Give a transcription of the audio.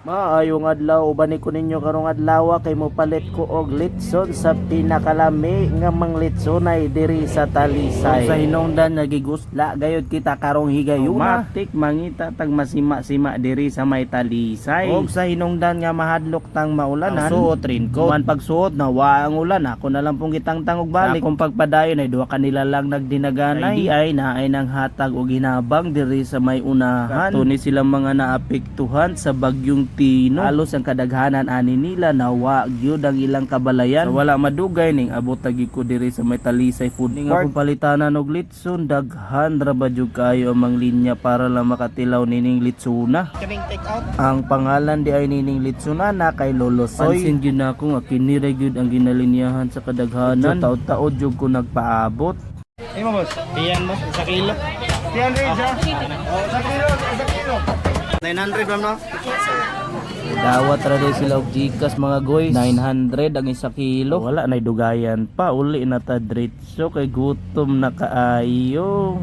Maayong adlaw, uban ko ninyo karong adlaw kay mopalit ko og litson sa pinakalami nga manglitsonay diri sa Talisay. Sa hinungdan nagigusla gayud kita karong higayuna. Matik mangita tag masima-sima diri sa may Talisay. Og sa hinungdan nga mahadlok tang maulanan, suot raincoat. Man pagsuot na wa ang ulan, ako na lang pong gitangtang og balik. Akong pagpadayon ay duha kanila lang nagdinaganay. Di ay naay nang hatag og hinabang diri sa may unahan. Kato ni silang mga naapektuhan sa bagyong Tino. Halos ang kadaghanan ani nila nawa gyud ang ilang kabalayan. Sa wala madugay ning abot tagi ko diri sa may Talisay Food Ning akong palitanan og litson, daghan ra ba jud kaayo ang manglinya para lang makatilaw nining litsuna. Kaming take out. Ang pangalan di ay nining litsunana kay Lolo Soy. Pansin gyud nako nga kini ra gyud ang ginalinyahan sa kadaghanan. Taod-taod jud ko nagpaabot. Ay mo, boss. Iyan mo, isa kilo. 300 siya? Oh, isa kilo, isa kilo. 900 ma'am, no? Dawat ra day sila og Gcash, mga goys. 900 ang isa kilo. Wala nay dugayan pa, uli na ta diretso kay gutom na kaayo.